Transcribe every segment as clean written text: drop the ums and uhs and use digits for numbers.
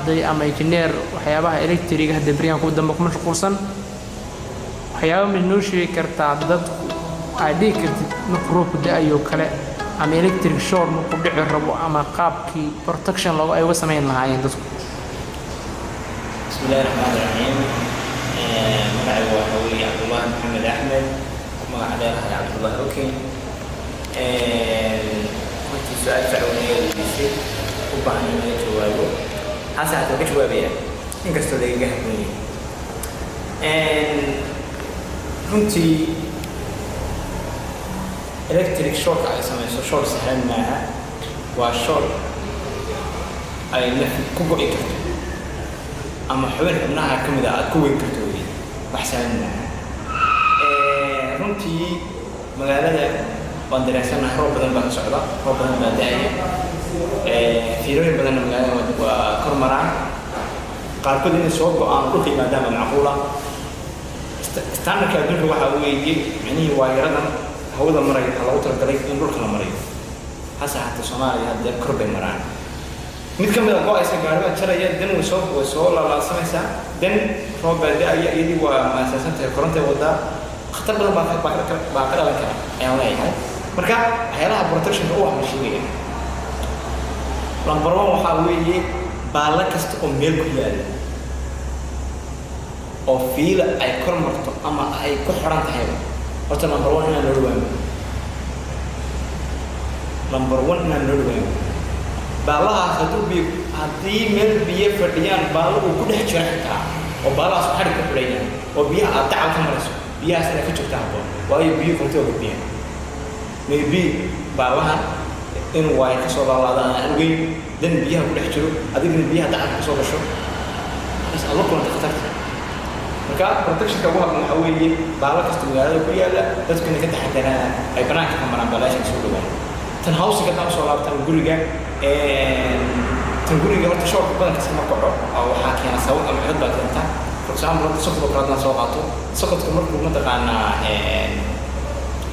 Arday ama engineer waxyaabaha electriga hadda beryahan kuwa dambe ku mashquulsan, waxyaaba ma noo sheegi kartaa dadku aad dhihi kartid markuu roobku da-ayo kale ama electric short markuu dhici rabo ama qaabkii protection looga ay uga samayn lahaayeen dadku? بسم الله الرحمن الرحيم. Magacaygu waxa weeye Cabdullaahi Maxamed Axmed, magaca dheerahay Cabdullaahi. Okay, runtii su-aal facwan ayaa weydiisay, u baahan in laga jawaabo. Hase haatee ka jawaabaya inkastoo lagaga habboon yahay. Runtii electric shortka ay samayso short sahlan maaha. Waa short ay naf ku go'i karto ama xubin xubnaha ka mid a aad ku weyn karto wey. Wax sahlan maaha runtii. Magaalada waan dareensanahay, roob badan baa ka socda, roob badan baa da-aya, fiilooyin badanna magaalada waa kor maraan. Qaarkood inay soo go-aan dhulka yimaadaan baa macquula. Standardka adduunka waxaa weeye, micnihii waayaradan hawada maraya waxaa loogu talagalay in dhulka la marayo. Hase ahaatee Soomaaliya hadda kor bay maraan. Mid ka mid a go-aysa, gaari baa jaraya, dan way soo laalaasanaysaa, dan roob baa da-aya, iyadii waa maasaasan tahay, korontay wadaa, khatar badan baa ka dhalan kara ayaan leeyahay. Marka waxyaalaha protectionka u wax la sheegaya, number one waxaa weeye baallo kasta oo meel ku yaalla oo fiila ay kor marto ama ay ku xiran tahayba, horta number one inaan loo dhawaano, number one inaan loo dhawaano baallahaas. Hadduu biyo, haddii meel biyo fadhiyaan, baallo uu ku dhex jiro xitaa oo baallahaas xadhig ku xidhan yahay oo biyaha aad dacal ka marayso, biyahaas inaad ka joogta habboon, waayo biyo koronto waa gudbiyaan. Maybe baallahan in waay kasoo laalaada aan ogeyn, dan biyaha ku dhex jiro, adigna biyaha dacalka kasoo gasho, markaas aad la kulanta khatarta. Marka protectionka ugu habboon waxaa weeye baalo kasta magaalada ku yaalla dadku inay ka taxadaraan, ay banaanka ka maraan, baalaasha soo dhawaan. Tan houseka haddaan usoo laabtaan, guriga, tan guriga horta shortka badankiisa ma kaco oo waxaa keena sabab ama cillad baa keenta. For example, horta socket oo kale haddaan soo qaato, socketka markuu mataqaanaa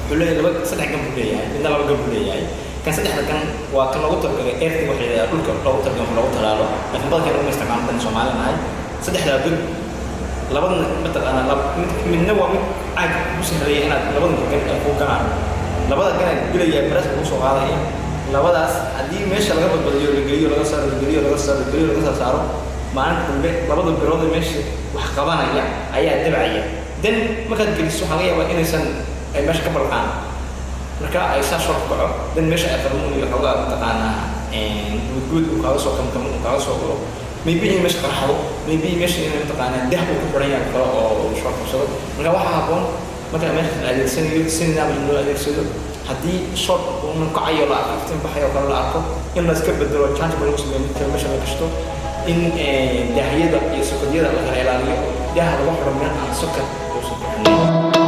wuxuu leeyahay laba, saddex gan buu leeyahay, midna laba gan buu leeyahay. Kan saddexda gan waa kan loogu talagalay earthing, waxa la yidhahdaa dhulka loogu talagalay loogu talaalo, laakiin badankeena uma isticmaalno dan Soomaali nahay. Saddexdaa god labadana mataqaanaa mid midna waa mid caag ku sahlaya inaad labada gan ay kuu ganaan, labada gan ay gelaya pressure kugu soo qaadaya. Labadaas haddii meesha laga badbadiyo, la geliyo, laga saaro, la geliyo, laga saaro, la geliyo, laga soo saaro, maalinta dambe labada birood ee meesha wax qabanaya ayaa dabcaya. Then markaad geliso waxaa laga yaabaa inaysan ay meesha ka balqaan, marka ay saa short kaco, then meesha ay qarmuun iyo xoogaa mataqaanaa guudguud uu kaaga soo kamkamo, uu kaaga soo galo, maybe in meesha qarxado, maybe meesha inay mataqaanaa dah uu ku xiran yahay kale oo uu short qabsado. Marka waxaa habboon marka meesha la adeegsanayo si nidaam in loo adeegsado. Haddii short uu kacayo la arko, iftiin baxayo kale la arko, in la iska bedelo, charge lagu sameeyo, mid kale meesha la gashto, in daahyada iyo sokodyada la kala ilaaliyo, daaha lagu xiro meel aan socket uusan ku xirnayn.